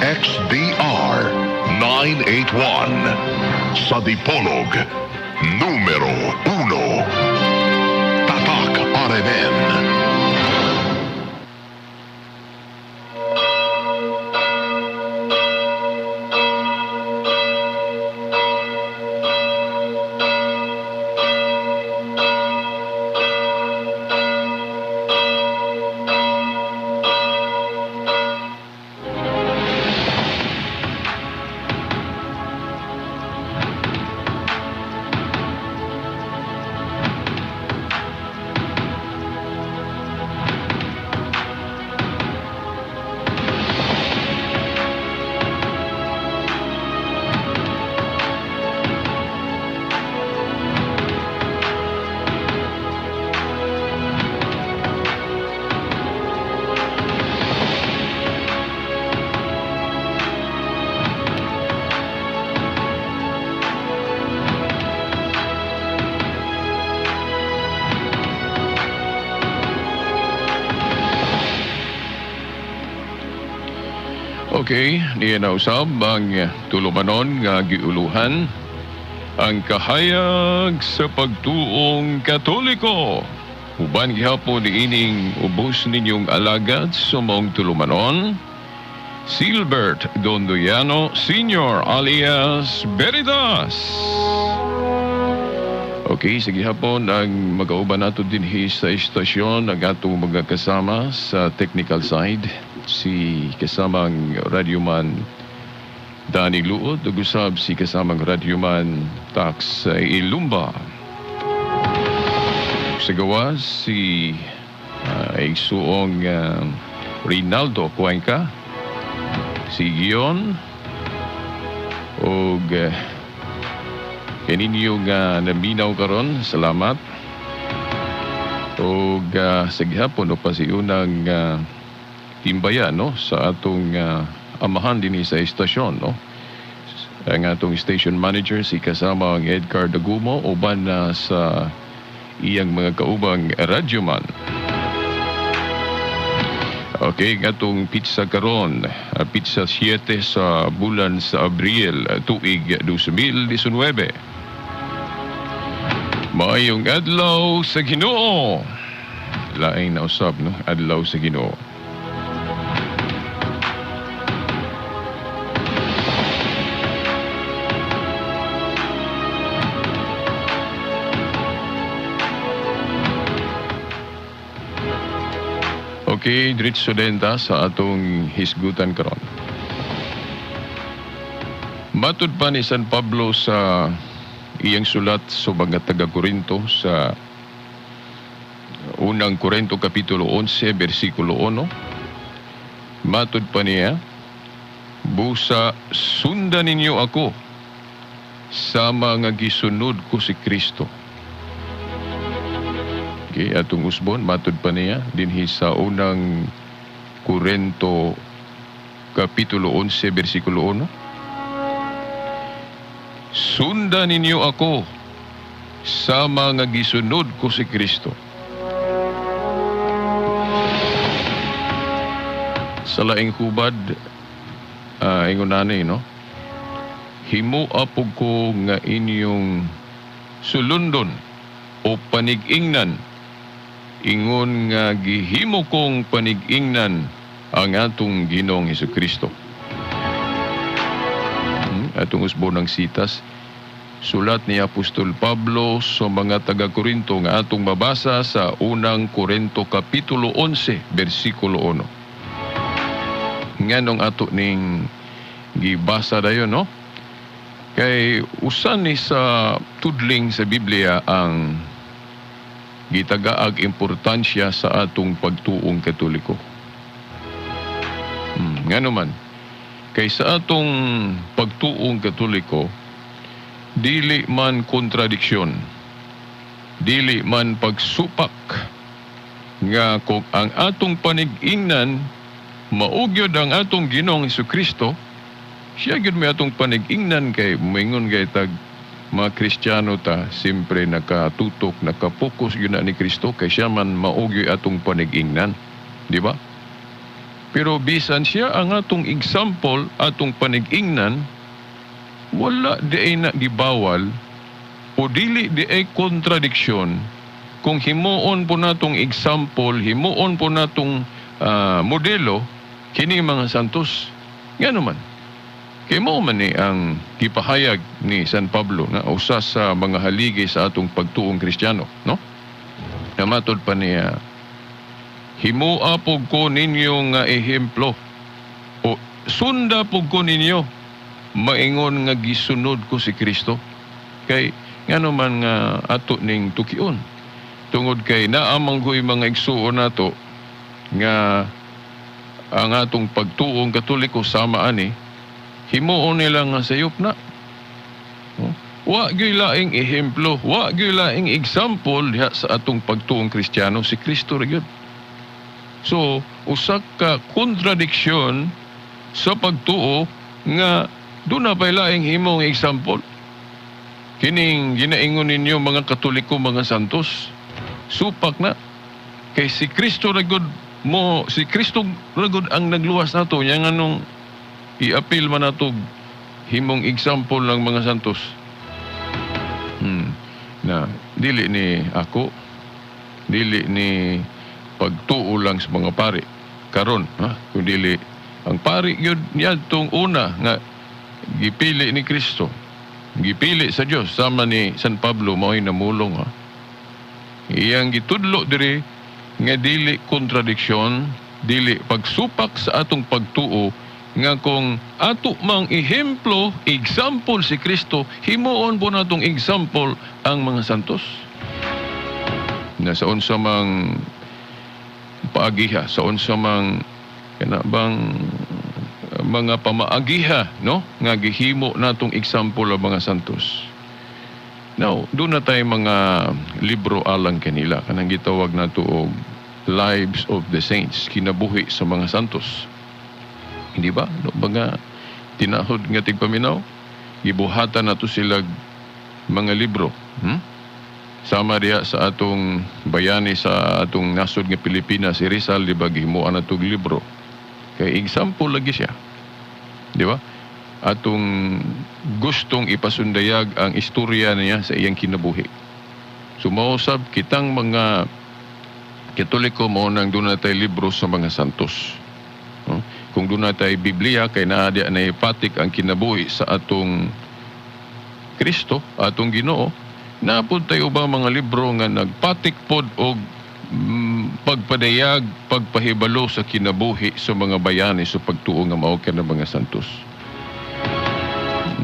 DXDR 981. Sa Dipolog, numero 1. Tatak RMN. Okay, niya na usab ang tulumanon nga giuluhan ang kahayag sa pagtuong Katoliko. Uban gihapon niining ubos ninyong alagad sa maong tulumanon, Silbert Dondoyano Sr. alias Veritas. Okay, sige hapon ang mag-auban nato dinhi sa istasyon ang atong mga kasama sa technical side, si kasamang radyoman Danny Luod ug usab si kasamang radyoman Tax Ilumba. Sa gawas si igsuong Rinaldo Cuenca, si Gion ug kaninyo nga naminaw karon, salamat. Ug sa gihapon o pa si unang timbaya, no, sa atong amahan dinhi sa istasyon, no. Ang atong station manager si kasama ang Edgar Dagumo uban na sa iyang mga kaubang radyoman. Okay, ang atong pizza karon, pizza 7 sa bulan sa Abril, tuig 2019. Maayong adlaw sa Ginoo. Laing na usab, no? Adlaw sa Ginoo. Okay, diretso din ta sa atong hisgutan karon. Matud pa ni San Pablo sa iyang sulat sa mga taga-Korinto sa unang Korinto Kapitulo 11, versikulo 1. Matud pa niya, busa sundan ninyo ako sa mga gisunod ko si Kristo. Okay, atong usbon, matud pa niya dinhi sa unang Korinto Kapitulo 11, versikulo 1. Sundan ninyo ako sa mga gisunod ko si Kristo. Sa laing hubad, ingon nani, no? Himua pug ko nga inyong sulundon o panig-ingnan, ingon nga gihimo kong panig-ingnan ang atong Ginoong Hesukristo. Atong usbon ng sitas, sulat ni Apostol Pablo sa mga taga-Korinto nga atong mabasa sa unang Korinto Kapitulo 11, versikulo 1. Nganong ato ning gibasa dayon, no? Kay usan ni sa tudling sa Biblia ang gitagaag importansya sa atong pagtuong Katoliko. Ngano man, kay sa atong pagtuong Katoliko, dili man kontradiksyon, dili man pagsupak nga kung ang atong panig-ingnan maugyod ang atong Ginoong Hesukristo, siya gyud may atong panig-ingnan kay moingon kay tag mga Kristiyano ta, siyempre nakatutok, nakapokus yun na ni Kristo, kay siya man maugyoy atong panig-ingnan. Di ba? Pero bisan siya ang atong example, atong panig-ingnan, wala diay na gibawal o dili diay kontradiksyon kung himuon po natong example, himuon po natong modelo kini mga santos. Ngano man? Kay mao man ni ang gipahayag ni San Pablo na usa sa mga haligi sa atong pagtuong Kristiyano, no? Namatod pa niya, "Himua pug ko ninyo nga ehemplo o sunda pug ko ninyo maingon nga gisunod ko si Kristo." Kay ngano man nga ato ning tukion? Tungod kay naa man goy mga igsuon nato nga ang atong pagtuong Katoliko sama ani, himuon nila nga sayop na. Oh, wa gyud laing ehemplo, wa gyud laing example diha sa atong pagtuong Kristiyano, si Kristo ra gyud. So, usa ka kontradiksyon sa pagtuo nga duna pay laing himong example. Kining ginaingon ninyo mga Katoliko, mga santos, supak na. Kay si Kristo ra gyud mo, si Kristo ra gyud ang nagluwas nato nya, nganong i-appeal man nato himong example ng mga santos? Na dili ni ako, dili ni pagtuo lang sa mga pari karon ha, kung dili ang pari gyud niadtong una nga gipili ni Kristo, gipili sa Dios, sama ni San Pablo, mao'y namulong ha. Iyang gitudlo diri nga dili kontradiksyon, dili pagsupak sa atong pagtuo nga kung ato mang ehemplo, example si Kristo, himuon po natong example ang mga santos. Na sa unsa mang paagiha, sa unsa mang kana bang mga pamaagiha, no, nga gihimo natong example ang mga santos. Now, duna tay mga libro alang kanila, kanang gitawag nato og Lives of the Saints, kinabuhi sa mga santos. Hindi ba? No, mga tinahod nga tigpaminaw, gibuhatan nato sila mga libro. Sama diha sa atong bayani sa atong nasod nga Pilipinas, si Rizal, di ba, gihimuan nato og libro. Kay example lagi siya. Di ba? Atong gustong ipasundayag ang istorya niya sa iyang kinabuhi. So mausab kitang mga Katoliko, mao nang duna tay libro sa mga santos. No? Kung duna tay Biblia, kay naa diha na ipatik ang kinabuhi sa atong Kristo, atong Ginoo, naa pod tay ubang mga libro nga nagpatik pod og pagpadayag, pagpahibalo sa kinabuhi sa mga bayani sa pagtuo nga mao ka ng mga santos.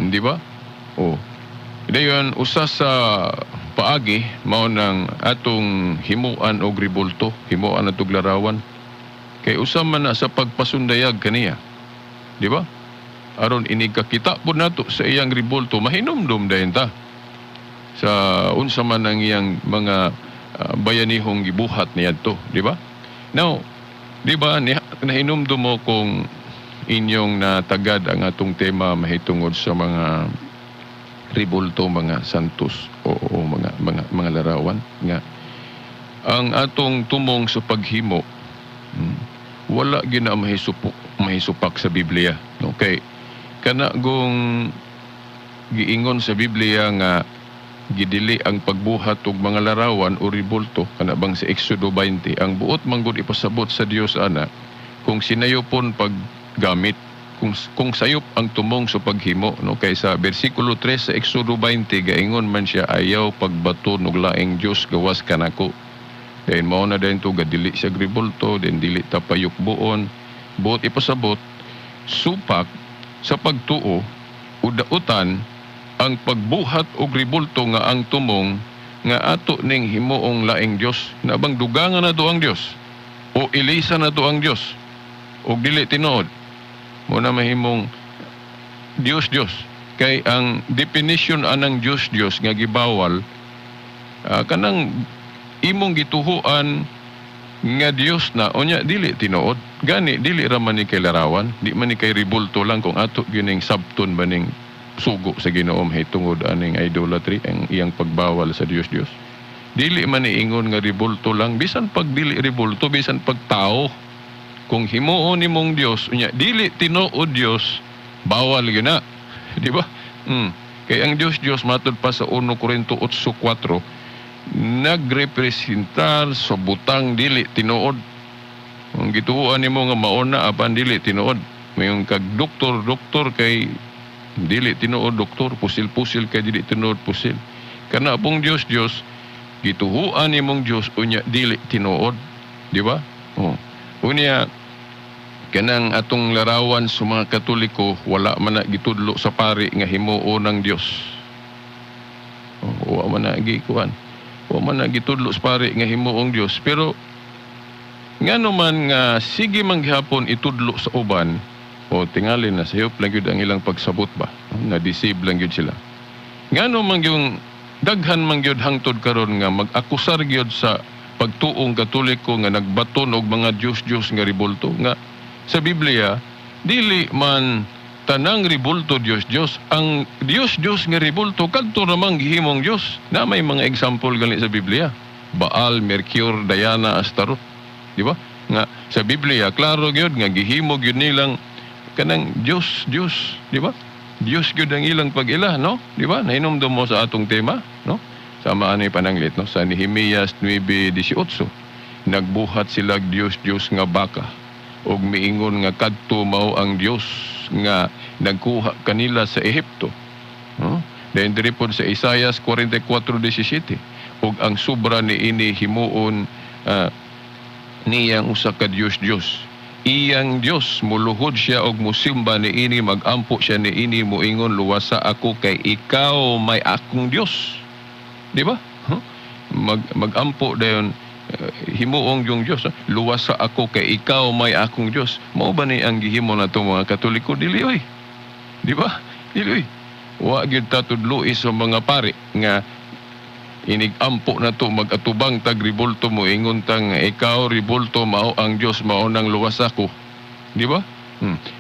Di ba? Oh. Dayon, usa sa paagi mao nang atong himuan og ribulto, himuan atong larawan. Kay usa man na sa pagpasundayag kaniya. Di ba? Aron inig kakita po nato sa iyang ribulto, mahinumdum dayon ta sa unsa man ang iyang mga bayanihong gibuhat niadto, di ba? Now, di ba nahinumdum mo kung inyong natagad ang atong tema mahitungod sa mga ribulto, mga santos o mga larawan nga ang atong tumong sa paghimo, wala gina mahisupak sa Biblia, no? Kay kana gong giingon sa Biblia nga gidili ang pagbuhat og mga larawan o ribulto, kana bang sa Exodo 20, ang buot manggod ipasabot sa Dios ana, kung sinayopon paggamit, kung sayop ang tumong sa paghimo, no? Kay sa bersikulo 3 sa Exodo 20, gaingon man siya, "Ayaw pagbaton og laing Dios gawas kanako." Then mao na din to gadili siya ribulto, then dili ta payukbuon. Buot ipasabot, supak sa pagtuo udautan ang pagbuhat og ribulto nga ang tumong nga ato ning himuong laing Dios, na bang dugangan nato ang Dios o ilisa nato ang Dios og dili tinuod mo na mahimong Dios Dios. Kay ang definition anang Dios Dios nga gibawal, kanang imong gituhuan nga Dios na, unya dili tinuod. Gani dili ra man ni kay larawan, di man ni kay ribulto lang kung ato gining sabton ba ning sugo sa Ginoo mahitungod aning idolatry, ang iyang pagbawal sa Dios Dios. Dili man ni ingon nga ribulto lang, bisan pag dili ribulto, bisan pag tao. Kung himuon nimong Dios unya dili tinuod Dios, bawal gyud na. Di ba? Kay ang Dios Dios, matud pa sa 1 Corinto 8:4, nagrepresentar sa butang dili tinuod. Ang gituoan nimo nga mao na apan dili tinuod. Mayon kag doktor, doktor kay dili tinuod doktor, pusil-pusil kay dili tinuod pusil. Kana pong Dios Dios, gituhuan nimong Dios unya dili tinuod, di ba? Oh. Unya kanang atong larawan sa mga Katoliko, wala man na gitudlo sa pari nga himuon ng Dios. Oh, wa man na gikuan. Wa man na gitudlo sa pari nga himuong Dios, pero ngano man nga sige man gihapon itudlo sa uban, o tingali na sayop lang gyud ang ilang pagsabot ba, na deceive lang gyud sila. Ngano man yung daghan man gyud hangtod karon nga mag-akusar gyud sa pagtuong Katoliko nga nagbaton og mga Diyos-Diyos nga ribulto, nga sa Biblia dili man tanang ribulto Diyos-Diyos? Ang Diyos-Diyos nga ribulto, kadto ramang gihimong Diyos na may mga example gali sa Biblia: Baal, Mercure, Diana, Astaroth, di ba? Nga sa Biblia klaro gyud nga gihimo gyud nilang kanang Diyos Diyos, di ba? Diyos gyud ang ilang pag-ila, no? Di ba? Nahinumdum mo sa atong tema, no? Sama ani pananglit, no? Sa Nehemias 9:18, nagbuhat sila Diyos Diyos nga baka ug miingon nga kadto mao ang Dios nga nagkuha kanila sa Ehipto, no? Then diri pod sa Isaias 44:17, ug ang sobra niini himuon niyang usa ka Dios Dios, iyang Dios, muluhod siya og musimba niini, magampo siya niini, moingon, "Luwasa ako kay ikaw may akong Dios." Di ba? Huh? Magampo dayon, himuong yung Dios, "Luwasa ako kay ikaw may akong Dios." Mao ba ni ang gihimo nato mga Katoliko? Dili oy. Di ba? Dili oy. Wa gyud ta tudloi sa mga pari nga inig-ampo na to, mag-atubang tag ribulto mo, ingon tang, "Ikaw ribulto mao ang Dios, mao nang luwas ako." Di ba?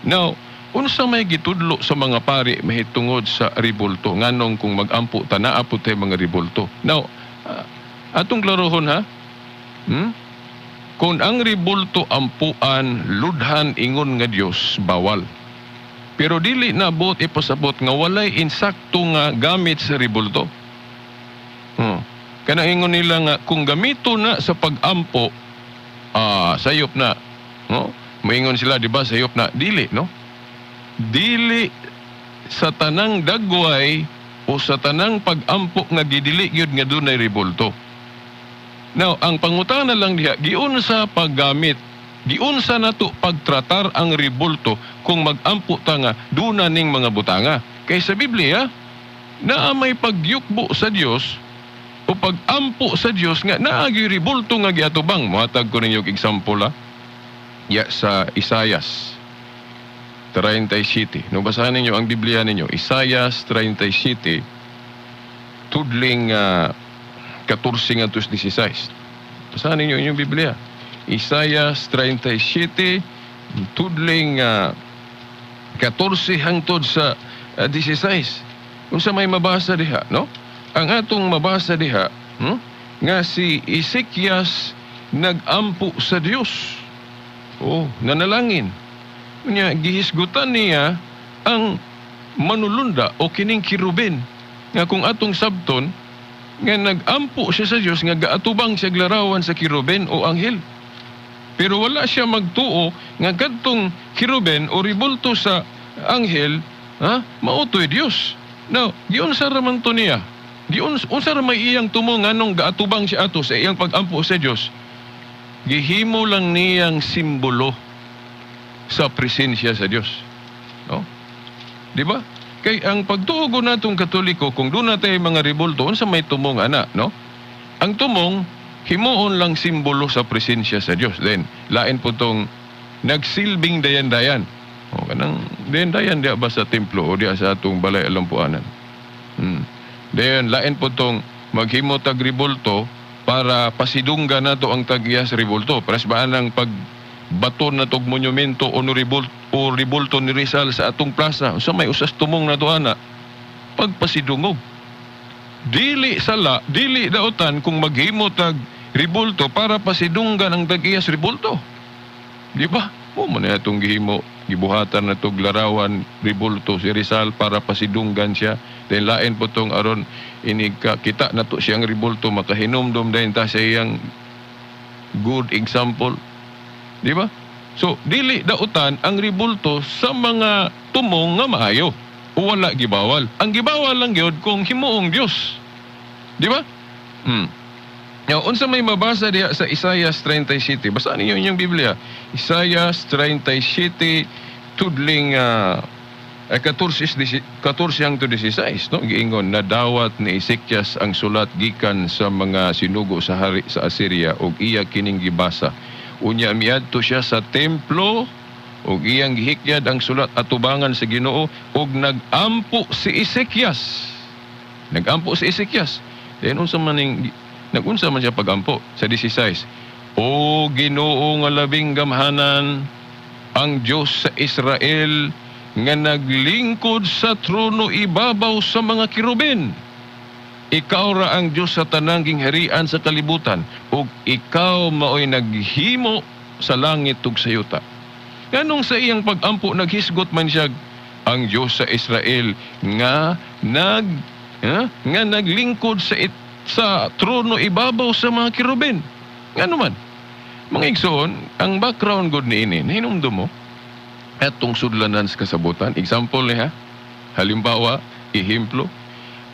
Now, unsa may gitudlo sa mga pari mahitungod sa ribulto? Nganong kung mag-ampo ta, naa po tay mga ribulto? Now, atong klarohon ha. Kung ang ribulto ampuan, ludhan, ingon nga Dios, bawal. Pero dili na buot ipasabot nga walay insakto nga gamit sa ribulto. Kanang ingon nila nga kung gamito na sa pag-ampo, sayop na. No? Moingon sila, di ba, sayop na. Dili, no? Dili sa tanang dagway o sa tanang pag-ampo nga gidili gyud nga dunay ribulto. Now, ang pangutana lang diha, giunsa paggamit, giunsa nato pagtratar ang ribulto kung mag-ampo ta nga duna ning mga butanga? Kay sa Biblia, naa may pagyukbo sa Dios o pag-ampo sa Dios nga naagi ribulto nga giatubang. Mohatag ko ninyo og example ha. Ya sa Isayas 37. No, basahan ninyo ang Biblia ninyo. Isayas 37 tudling 14 ngadto 16. Basahan ninyo inyong Biblia. Isayas 37 tudling 14 hangtod sa 16. Unsa may mabasa diha, no? Ang atong mabasa diha, nga si Ezekias nagampo sa Dios. Oh, nanalangin. Unya gihisgutan niya ang manulunda o kining kirubin nga kung atong sabton nga nagampo siya sa Dios nga gaatubang siya larawan sa kirubin o anghel. Pero wala siya magtuo nga kadtong kirubin o ribulto sa anghel, ha, mao to'y Dios. Now, giunsa ra man to niya? Giunsa ra may iyang tumo nganong gaatubang siya ato sa iyang pagampo sa Dios? Gihimo lang niyang simbolo sa presensya sa Dios. No? Di ba? Kay ang pagtuo natong Katoliko, kung duna tay mga ribulto, unsa may tumong ana, no? Ang tumong, himuon lang simbolo sa presensya sa Dios. Then, lain po tong nagsilbing dayan-dayan. O, kanang dayan-dayan diya ba sa templo o diya sa atong balay alampuanan. Then, lain po tong maghimo tag ribulto para pasidungga nato ang tag-iya sa ribulto. Pares ba ang pag bato na tog monumento o no ribulto, o ribulto ni Rizal sa atong plaza? Unsa may usas tumong nato ana? Pagpasidungog. Dili sala, dili daotan kung maghimo tag ribulto para pasidunggan ang tag-iya sa ribulto. Di ba? Mo man na itong gihimo, gibuhatan na itong larawan, ribulto si Rizal para pasidunggan siya. Then lain po tong aron inig ka, kita na to siyang ribulto, makahinumdum din ta sa iyang good example. Di ba? So, dili dautan ang ribulto sa mga tumong nga maayo o wala gibawal. Ang gibawal lang gyud kung himuong Dios. Di ba? Now, unsa may mabasa diha sa Isaiah 37? Basa ninyo inyong Biblia. Isaiah 37 tudling 14 14 hangtod 16, no? Giingon nadawat ni Ezekias ang sulat gikan sa mga sinugo sa hari sa Assyria ug iya kining gibasa. Unya miadto siya sa templo ug iyang gihikyad ang sulat atubangan sa Ginoo ug nagampo si Ezekias. Nagampo si Ezekias. Then unsa man ning nagunsa man siya pagampo sa 16. O Ginoo nga labing gamhanan, ang Dios sa Israel nga naglingkod sa trono ibabaw sa mga kerubin. Ikaw ra ang Dios sa tanang gingharian sa kalibutan ug ikaw maoy naghimo sa langit ug sa yuta. Nganong sa iyang pagampo naghisgot man siya ang Dios sa Israel nga nga naglingkod sa trono ibabaw sa mga kerubin. Ngano man? Mga igsoon, ang background god niini, nahinumdum mo atong sudlanan sa kasabutan. Example niya, halimbawa, ehemplo,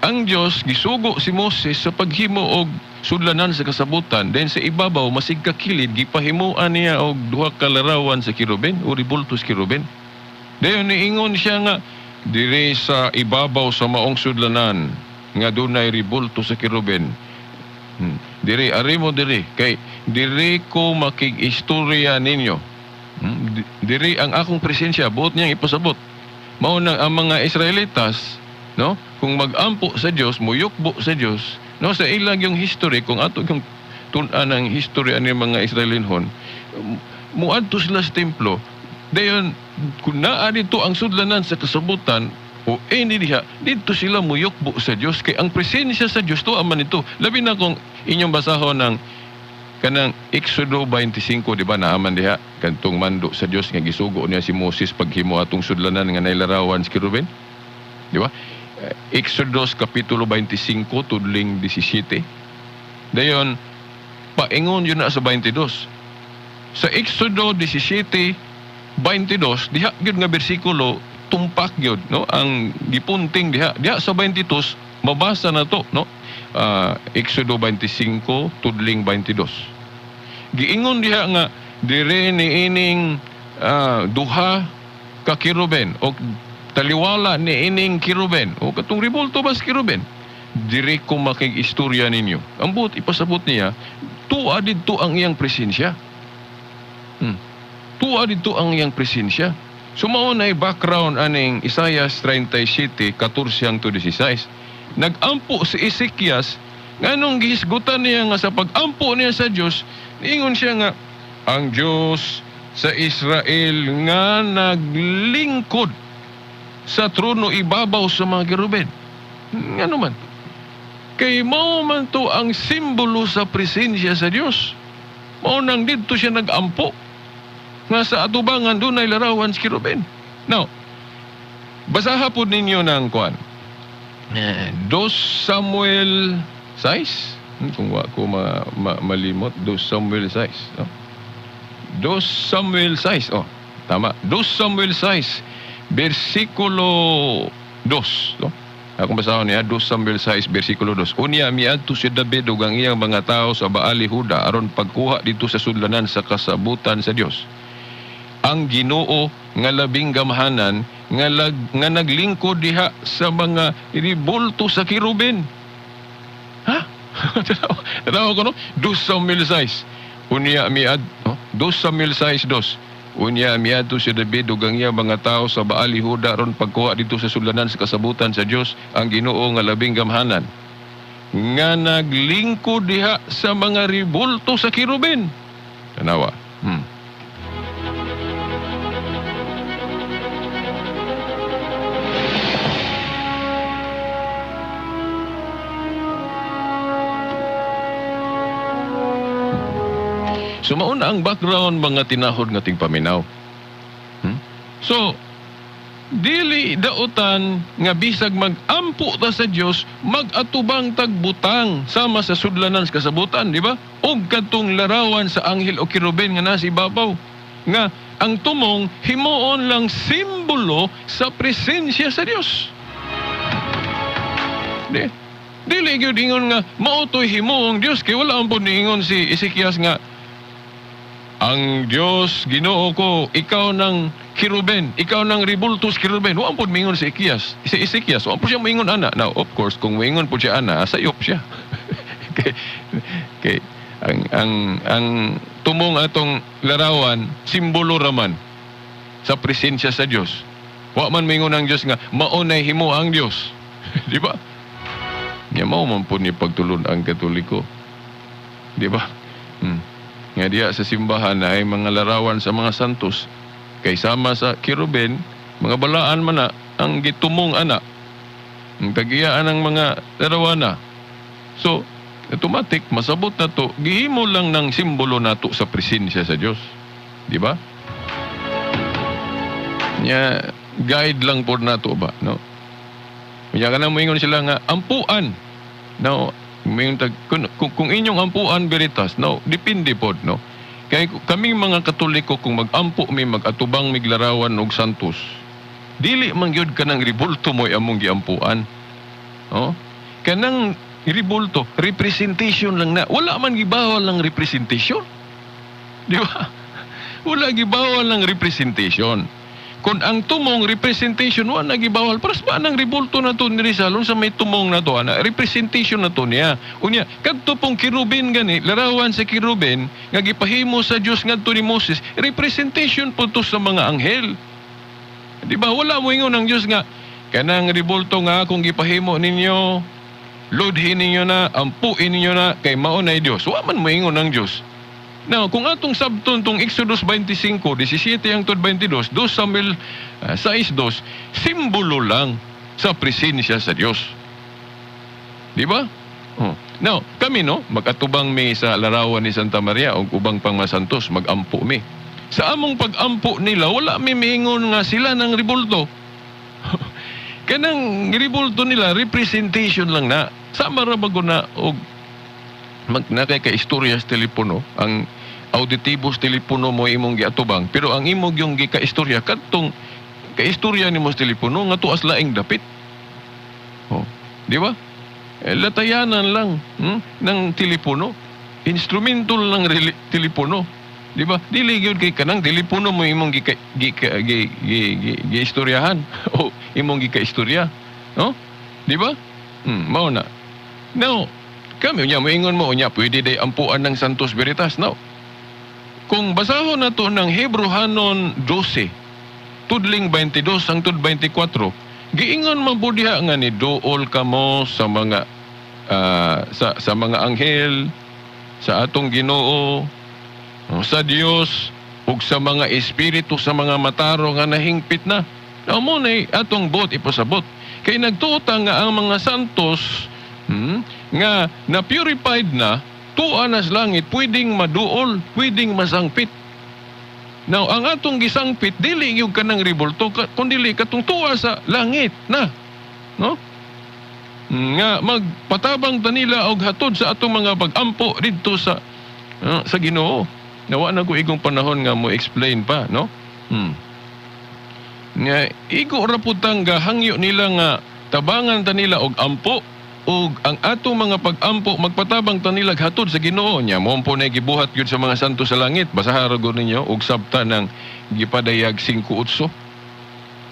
ang Dios gisugo si Moses sa paghimo og sudlanan sa kasabutan, then sa ibabaw masig kakilid gipahimuan niya og duha ka larawan sa kerubin o ribultos kerubin. Dayon niingon siya nga dire sa ibabaw sa maong sudlanan nga dunay ribulto sa kerubin. Dire ari mo dire kay dire ko makig-istorya ninyo. Dire ang akong presensya, buot niyang ipasabot. Mao nang ang mga Israelitas, no, kung magampo sa Dios, muyukbo sa Dios, no, sa ilang yung history, kung ato yung tun-an ang history ani mga Israelinhon, muadto sila sa templo. Dayon kung naa dito ang sudlanan sa kasabutan o any diha, dito sila muyukbo sa Dios kay ang presensya sa Dios tuwa man ito. Labi na kung inyong basahon ng kanang Exodo 25, di ba, naaman diha kantong mando sa Dios nga gisugo niya si Moses paghimo atong sudlanan nga nailarawan si kerubin. Di ba? Exodus kapitulo 25 tudling 17. Dayon paingon yun na sa 22. Sa Exodo 17:22 diha gyud nga bersikulo tumpak gyud, no, ang gipunting diha. Diha sa 22 mabasa na to, no? Exodo 25 tudling 22. Giingon diha nga dire ni ining duha ka keruben o taliwala ni ining keruben o katong ribulto bas keruben, dire ko makig-istorya ninyo. Ang buot ipasabot niya, tuwa didto ang iyang presensya. Tuwa didto ang iyang presensya. So mao nay background aning Isaiah 37, 14 hangtod 16. Nagampo si Ezekias nganong gihisgutan niya nga sa pagampo niya sa Dios, niingon siya nga ang Dios sa Israel nga naglingkod sa trono ibabaw sa mga kerubin. Ngano man? Kay mao man to ang simbolo sa presensya sa Dios. Mao nang didto siya nagampo nga sa atubangan dunay larawan sa kerubin. Now, basaha po ninyo ng kuan. 2 Samuel 6. Kung wa ko malimot, 2 Samuel 6. No? 2 Samuel 6. Oh, tama. 2 Samuel 6, versikulo 2. No? Akong basahon niya, 2 Samuel 6, versikulo 2. Unya, miadto si David ug ang iyang mga tao sa Baali Huda aron pagkuha dito sa sudlanan sa kasabutan sa Dios. Ang Ginoo nga labing gamhanan nga naglingkod diha sa mga ribulto sa kerubin. Ha? Tanaw ko, no? 2 Samuel 6. Unya miad, no? 2 Samuel 6:2. Unya miadto si David ug ang iyang mga tao sa Baali Huda aron pagkuha dito sa sudlanan sa kasabutan sa Dios, ang Ginoo nga labing gamhanan nga naglingkod diha sa mga ribulto sa kerubin. Tanawa. So mauna ang background mga tinahod nga tingpaminaw. So, dili dautan nga bisag mag-ampo ta sa Dios, mag-atubang tagbutang sama sa sudlanan sa kasabutan, di ba? Og kadtong larawan sa anghel o kerubin nga nasa ibabaw. Nga ang tumong himuon lang simbolo sa presensya sa Dios. Di. Dili gyud ingon nga mao to'y himuong Dios, kay wala ang pud niingon si Ezekias nga ang Dios Ginoo ko, ikaw ng kiruben, ikaw ng ribultos kiruben. Wa pud mingon si Ezekias. Si Ezekias, wa pud siya moingon ana. Now, of course, kung moingon pud siya ana, sayop siya. Kay ang tumong atong larawan, simbolo raman sa presensya sa Dios. Wa man moingon ang Dios nga mao nay himo ang Dios. Di ba? Nya mao man pud ni pagtulon ang Katoliko. Di ba? Nga diya sa simbahan na ay mga larawan sa mga santos kay sama sa kiruben, mga balaan man na ang gitumong ana. Ang tagiyaan ng mga larawan na. So, automatic masabot na to, gihimo lang ng simbolo nato sa presensya sa Dios. Di ba? Nya guide lang po nato ba, no? Nya kanang moingon sila nga ampuan. No, moingon tag kung inyong ampuan Veritas, no, depende pod, no. Kay kaming mga Katoliko, kung mag-ampo mi, mag-atubang mig larawan og santos, dili man gyud kanang ribulto mo'y among giampuan. Oh? Kanang ribulto, representation lang na. Wala man gibawal ang representation. Di ba? Wala gibawal ang representation. Kung ang tumong representation, wala gibawal. Para sa nang ribulto na to ni Rizal, sa may tumong na to, ana, representation na to niya. Unya, kadto pong kirubin gani, larawan sa kirubin, nga gipahimo sa Dios ngadto ni Moses, representation po to sa mga anghel. Di ba? Wala mo ingon ang Dios nga, kanang ribulto nga akong gipahimo ninyo, ludhin ninyo na, ampuin ninyo na, kay mao na Dios. Wa man mo ingon ang Dios. Now, kung atong sabton tong Exodus 25, 17 hangtod 22, 2 Samuel 6:2, simbolo lang sa presensya sa Dios. Di ba? Oh. Now, kami no, mag-atubang mi sa larawan ni Santa Maria o ubang pang masantos, mag-ampo mi. Sa among pag-ampo nila, wala mi miingon nga sila ng ribulto. Kanang ribulto nila, representation lang na. Sama ra bago na og mag nakay ka istorya sa telepono, ang auditibo sa telepono mo imong giatubang, pero ang imong yung gika-istorya kadtong kaistorya nimo sa telepono nga tuas laing dapit. Oh, di ba? Eh, latayanan lang ng telepono. Instrumento lang telepono. Di ba? Dili gyud kay kanang telepono mo imong gika, gika, gi, gi, gi, giistoryahan o imong gika-istorya. No? Di ba? Mao na. Now, kami unya moingon mo unya pwede day ampuan ng Santos Veritas, no. Kung basahon na to ng Hebreohanon 12, tudling 22 hangtod 24, giingon man po diha nga ni duol kamo sa mga sa mga anghel, sa atong Ginoo, sa Dios ug sa mga espiritu sa mga matarong nga nahingpit na. Now, mo na atong bot ipasabot. Kay nagtuo ta nga ang mga santos nga na purified na tuwa na sa langit, pwedeng maduol, pwedeng masangpit. Now, ang atong gisangpit, dili yung kanang ribulto, kundi katong tuwa sa langit na. No? Nga magpatabang ta nila og hatod sa atong mga pag-ampo didto sa Ginoo. Nawa na ko igong panahon nga mo explain pa, no? Nga igo ra pud tang gahangyo nila nga tabangan ta nila og ampo ug ang atong mga pag-ampo magpatabang ta nila hatod sa Ginoo nya. Mo po na gibuhat gyud sa mga santo sa langit. Basaha ra gud ninyo og sabta ng Gipadayag 5:8.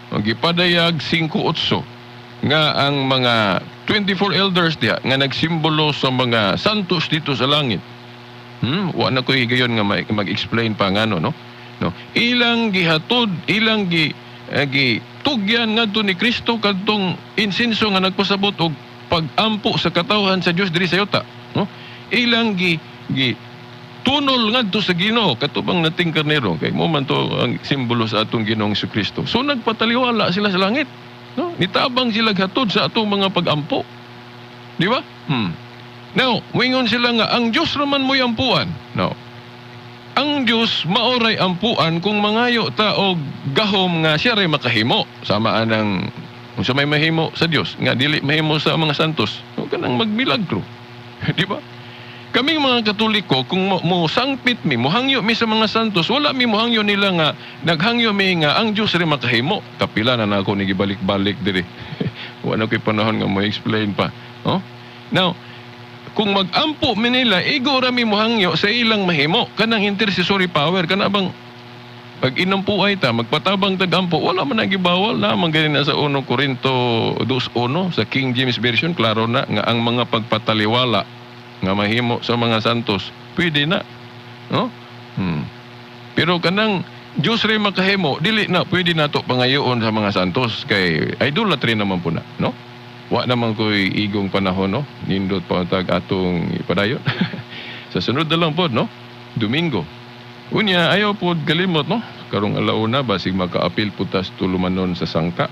Ang Gipadayag 5:8 nga ang mga 24 elders diha nga nagsimbolo sa mga santos dito sa langit. Wa na ko higayon nga mag-explain pa ngano, no? No. Ilang gihatod, ilang gi tugyan ngadto ni Kristo kadtong insenso nga nagpasabot og pag-ampo sa katawhan sa Dios diri sa yuta, no? Ilang gi gi tunol ngadto sa Ginoo katubang nating karnero kay mo man to ang simbolo sa atong Ginoong Kristo. So nagpataliwala sila sa langit, no? Nitabang sila hatod sa atong mga pag-ampo. Di ba? Now, moingon sila nga ang Dios raman mo'y ampuan. No. Ang Dios maoray ampuan kung mangayo ta og gahom nga siya ray makahimo. Sama anang unsa may mahimo sa Dios nga dili mahimo sa mga santos. Huwag ka nang magmilagro. Di ba? Kaming mga Katoliko, kung mo sangpit mi, mohangyo mi sa mga santos, wala mi mohangyo nila nga, naghangyo mi nga ang Dios ray makahimo. Kapila na nako ni gibalik-balik diri. Wala ko'y panahon nga mo explain pa. Oh? Now, kung mag-ampo mi nila, igo ra mi mohangyo sa ilang mahimo. Kanang intercessory power, kana bang pag inampuay ta, magpatabang tag-ampo, wala man ang gibawal na man gani na sa 1 Korinto 2:1 sa King James Version, klaro na nga ang mga pagpataliwala nga mahimo sa mga santos, pwede na. No? Pero kanang Diyos rin makahimo, dili na pwede nato pangayoon sa mga santos kay idolatry naman po na, no? Wa naman ko'y igong panahon, no? Nindot pa tag atong ipadayon. Sa sunod na lang pod, no? Domingo. Unya, ayaw pod kalimot, no? Karong alauna, basig makaapil po tas tulumanon sa sangka.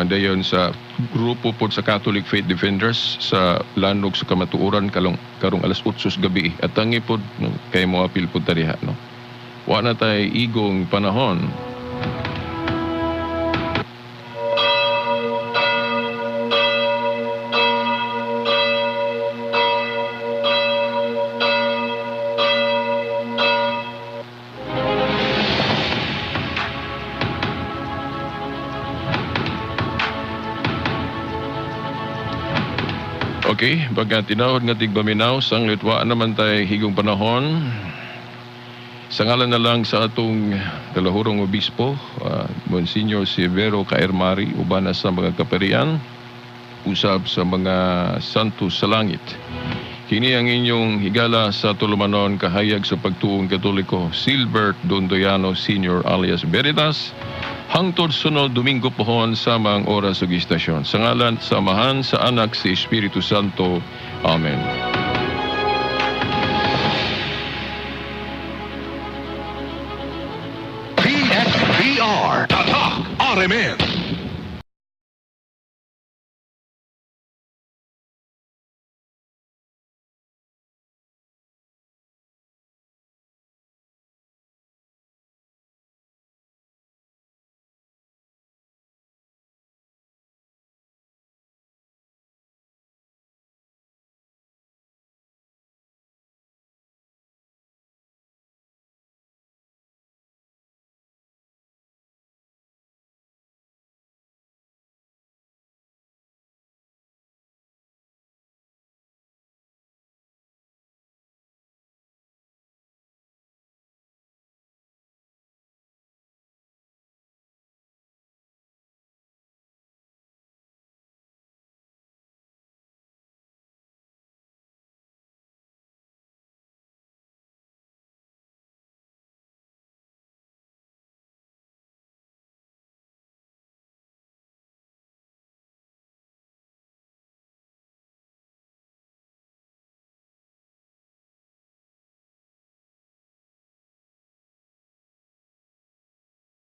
Dayon sa grupo pod sa Catholic Faith Defenders sa Landog sa Kamatuoran karong alas 8 sa gabi. At tangi pod, no, kay mo apil pod tariha, no? Wa na tay igong panahon. Okay, pagka tinawag nga tigbaminaw, sanglit wa naman tay higong panahon. Sa ngalan na lang sa atong kalahurong obispo, Monsignor Severo Caermari, uban na sa mga kaparian, usab sa mga santos sa langit. Kini ang inyong higala sa tulumanon kahayag sa pagtuong Katoliko, Silbert Dondoyano Sr. alias Veritas, hangtod sunod Domingo pohon sa mga oras ug istasyon. Sa ngalan, sa Amahan, sa Anak, sa Espiritu Santo. Amen. PSPR. Tatak RMN.